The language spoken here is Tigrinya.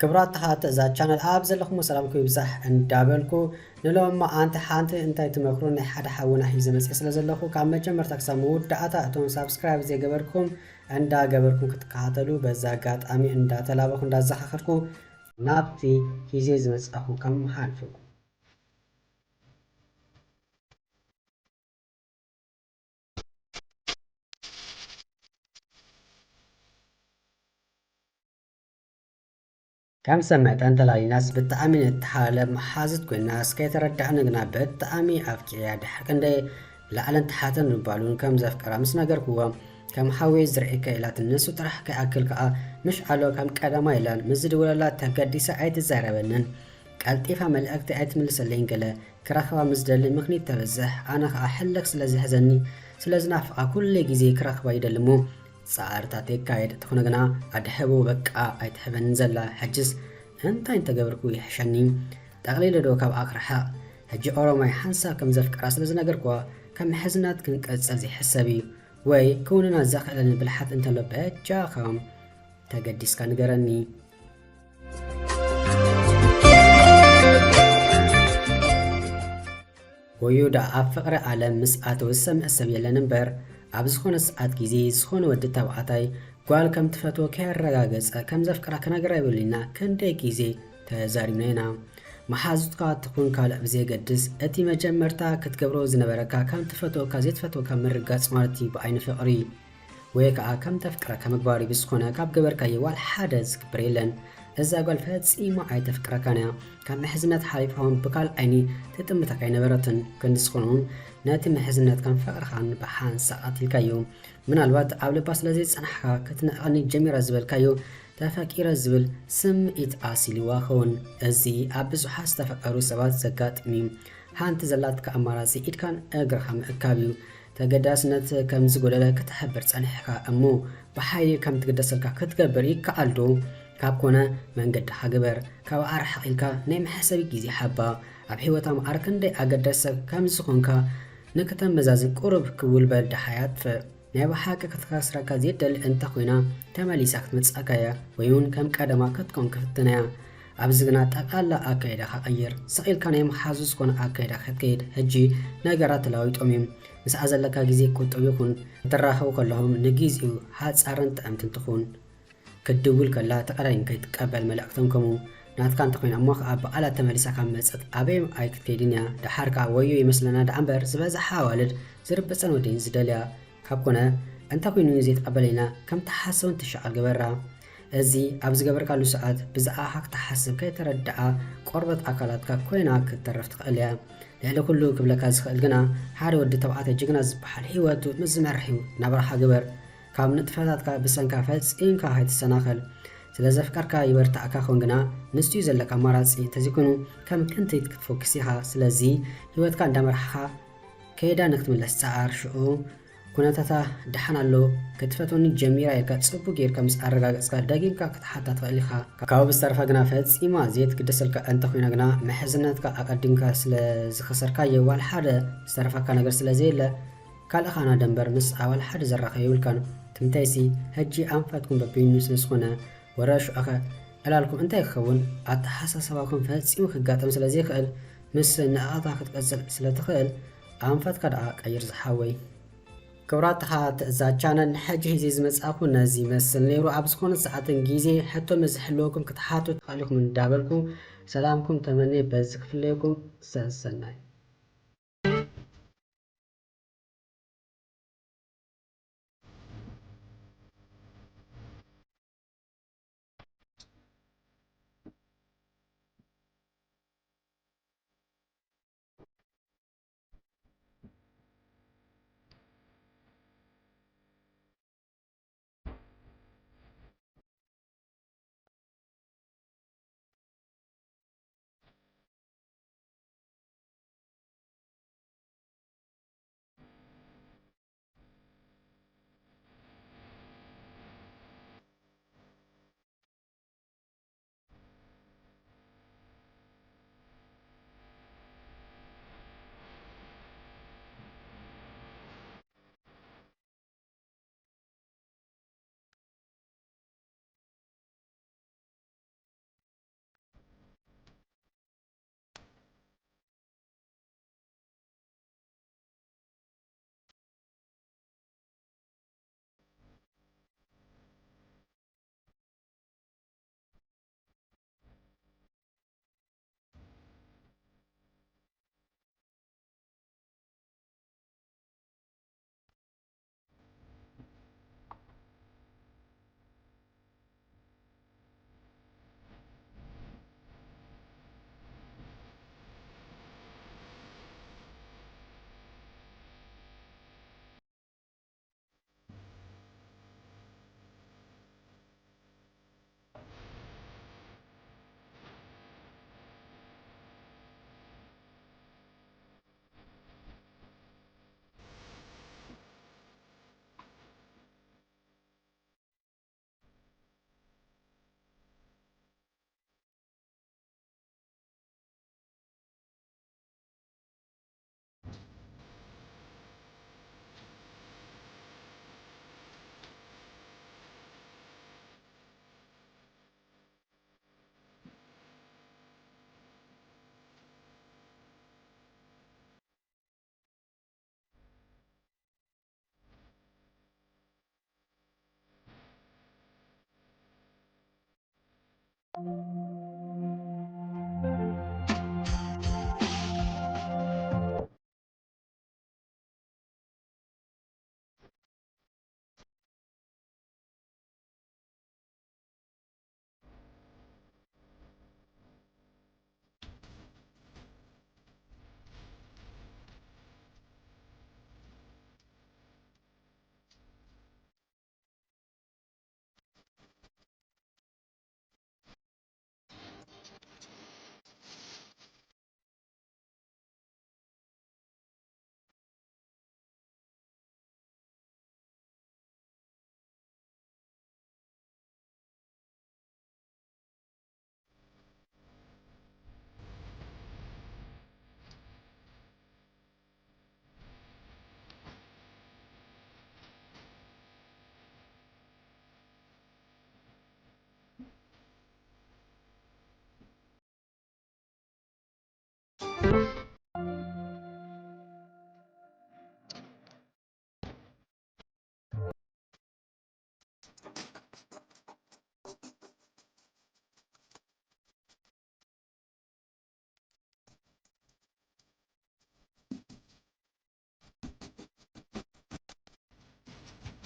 ክቡራት ተኸታተልቲ እዛ ቻነል ኣብ ዘለኹም ሰላምኩም ይብዛሕ እንዳበልኩ፣ ንሎሚ ኣንቲ ሓንቲ እንታይ ትመክሩ ናይ ሓደ ሓውና ሒዘ መፅእ ስለ ዘለኹ፣ ካብ መጀመርታ ክሳብ መወዳእታ እቶም ሳብስክራይብ ዘይገበርኩም እንዳገበርኩም ክትከታተሉ በዛ ኣጋጣሚ እንዳተላበኹ እንዳዘኻኸርኩ ናብቲ ሒዘ ዝመፃኹ ከም ሓልፉ። ከም ሰብ መጠን ተላሊናስ ብጣዕሚ ንተሓላለብ መሓዙት ኮይናስ ከይተረዳእኒ ግና ብጣዕሚ ኣፍቂረያ ድሕሪ ክንደይ ላዕልን ታሕትን ምባሉን ከም ዘፍቅራ ምስ ነገርክዎ፣ ከም ሓወይ ዝርእየካ ኢላትኒ፣ ንሱ ጥራሕ ከይኣክል ከኣ ምሽ ኣሎ ከም ቀደማ የላን፣ ምስ ዝድውለላ ተገዲሳ ኣይትዛረበንን፣ ቀልጢፋ መልእኽቲ ኣይትምልሰለይን ገለ ክረኽባ ምስ ደሊ ምኽኒት ተብዝሕ፣ ኣነ ኸኣ ሕልኽ ስለ ዝሕዘኒ ስለ ዝናፍቓ ኩሉ ግዜ ክረኽባ ይደሊ እሞ ጻዕርታት የካየድ። እንተኾነ ግና ኣድሕቦ በቃ ኣይትሕበንን ዘላ። ሕጅስ እንታይ እንተገበርኩ ይሕሸኒ? ጠቕሊሉ ዶ ካብኣ ክርሕቕ? ሕጂ ኦሮማይ ሓንሳብ ከም ዘፍቅራ ስለ ዝነገርክዋ ካብ ምሕዝነት ክንቀጽል ዘይሕሰብ እዩ። ወይ ክውንና ዘኽእለኒ ብልሓት እንተሎ በጃኻ ተገዲስካ ንገረኒ። ወዮ ደኣ ኣብ ፍቕሪ ዓለም ምስ ኣተወ ዝሰምዕ ሰብ የለን እምበር፣ ኣብ ዝኾነ ሰዓት ግዜ ዝኾነ ወዲ ተባዕታይ ጓል ከም ትፈትዎ ከየረጋገጸ ከም ዘፍቅራ ክነግራ የብሉና ክንደይ ግዜ ተዛሪብና ኢና። መሓዙትካ ትኹን ካልእ ብዘየገድስ፣ እቲ መጀመርታ ክትገብሮ ዝነበረካ ከም ትፈትወካ ዘይትፈትወካ ምርጋጽ ማለት እዩ ብዓይኒ ፍቕሪ። ወይ ከኣ ከም ተፍቅረካ ምግባር እዩ። ብዝኾነ ካብ ገበርካዮ ዋላ ሓደ ዝግበር የለን። እዛ ጓል ፈጺማ ኣይተፍቅረካን እያ። ካብ ምሕዝነት ሓሊፋ እውን ብካልእ ዓይኒ ትጥምተካ ኣይነበረትን። ክንዲ ዝኾነ እውን ነቲ ምሕዝነትካን ፍቕርኻን ብሓንሳእ ቀቲልካዮ። ምናልባት ኣብ ልባ ስለ ዘይጸናሕካ ክትንዕቐኒ ጀሚራ ዝበልካዮ ተፈቂረ ዝብል ስምዒት ኣሲልዋ ኸውን። እዚ ኣብ ብዙሓት ዝተፈቀሩ ሰባት ዘጋጥም እዩ። ሓንቲ ዘላትካ ኣማራጺ ኢድካን እግርኻ ምእካብ እዩ። ተገዳስነት ከም ዝጎደለ ክትሕብር ጸኒሕካ እሞ ብሓይሊ ከም ትግደሰልካ ክትገብር ይከኣል ዶ? ካብ ኮነ መንገድኻ ግበር። ካብኣ ርሕቕ ኢልካ ናይ መሕሰቢ ግዜ ሓባ። ኣብ ህይወታ መዓር ክንደይ ኣገዳሲ ሰብ ከም ዝኾንካ ንክተመዛዝን ቁሩብ ክውል በል ደሃይ ኣጥፍእ። ናይ ብሓቂ ክትከስረካ ዘይደሊ እንተ ኾይና ተመሊሳ ክትመጽኣካ እያ ወይ እውን ከም ቀደማ ክትኮን ክፍትና እያ። ኣብዚ ግና ጠቕላላ ኣካይዳኻ ቀይር። ስቕ ኢልካ ናይ መሓዙት ዝኾነ ኣካይዳ ክትከይድ። ሕጂ ነገራት ተለዋዊጦም እዮም። ምስኣ ዘለካ ግዜ ቁጡብ ይኹን። ክትራኸቡ ከለኹም ንግዜኡ ሓጻርን ጥዕምትን ትኹን። ክትድውል ከላ ተቐዳዲም ከይትቀበል መልእኽቶም ከምኡ ናትካ እንተኾይና እሞ ኸዓ ብቓላት ተመሊሳ ካብ መጸት ኣበይ ኣይክትከይድን እያ። ደሓር ከኣ ወዮ ይመስለና ደኣ እምበር ዝበዝሓ ኣዋልድ ዝርበጸን ወደይን ዝደልያ ካብ ኮነ እንተ ኮይኑ ዘይትቐበለና ከም ትሓስቦን ትሸዓል ግበራ። እዚ ኣብ ዝገበርካሉ ሰዓት ብዛዕባኻ ክትሓስብ ከይተረድኣ ቆርበት ኣካላትካ ኮይና ክትተርፍ ትኽእል እያ። ልዕሊ ኩሉ ክብለካ ዝኽእል ግና ሓደ ወዲ ተባዕታይ ጅግና ዝበሃል ህይወቱ ምስ ዝመርሕ እዩ ናብራኻ ግበር። ካብ ንጥፈታትካ ብሰንካ ፈጺምካ ከይትሰናኸል። ስለ ዘፍቀርካ ይበርትዓካ ኸውን ግና ንሱ እዩ ዘለካ ኣማራጺ እንተዘይኮይኑ ከም ክንቲት ክትፎክስ ኢኻ። ስለዚ ህይወትካ እንዳመራሕኻ ከይዳ ንክትምለስ ጸዓር። ሽዑ ኩነታታ ደሓን ኣሎ፣ ክትፈትወኒ ጀሚራ ኢልካ ጽቡቕ ጌርካ ምስ ኣረጋገጽካ ደጊምካ ክትሓታ ትኽእል ኢኻ። ካብኡ ብዝተረፈ ግና ፈጺማ ዘይትግደሰልካ እንተኾይና ግና ምሕዝነትካ ኣቐዲምካ ስለ ዝኸሰርካዮ ዋላ ሓደ ዝተረፈካ ነገር ስለ ዘየለ ካልእኻ ናደ እምበር ምስኣ ዋላ ሓደ ዘራኽብ የብልካን። ትምንታይሲ ሕጂ ኣንፈትኩም በበይኑ ስለ ዝኾነ ወረ ሽዑኸ ዕላልኩም እንታይ ክኸውን ኣተሓሳስባኹም ፈጺሙ ክጋጠም ስለ ዘይኽእል ምስ ንዕቐታ ክትቅጽል ስለ ትኽእል ኣንፈትካ ደኣ ቀይር ዝሓወይ። ክቡራት ተኸታተልቲ እዛ ቻነል ንሕጂ ሒዘ ዝመጻእኩ ነዚ ይመስል ነይሩ። ኣብ ዝኾነ ሰዓትን ግዜ ሕቶ ምስ ዝህልወኩም ክትሓቱ ትኽእሉ ኢኹም እንዳበልኩ ሰላምኩም ተመንየ በዚ ክፍለየኩም ሰሰናዩ።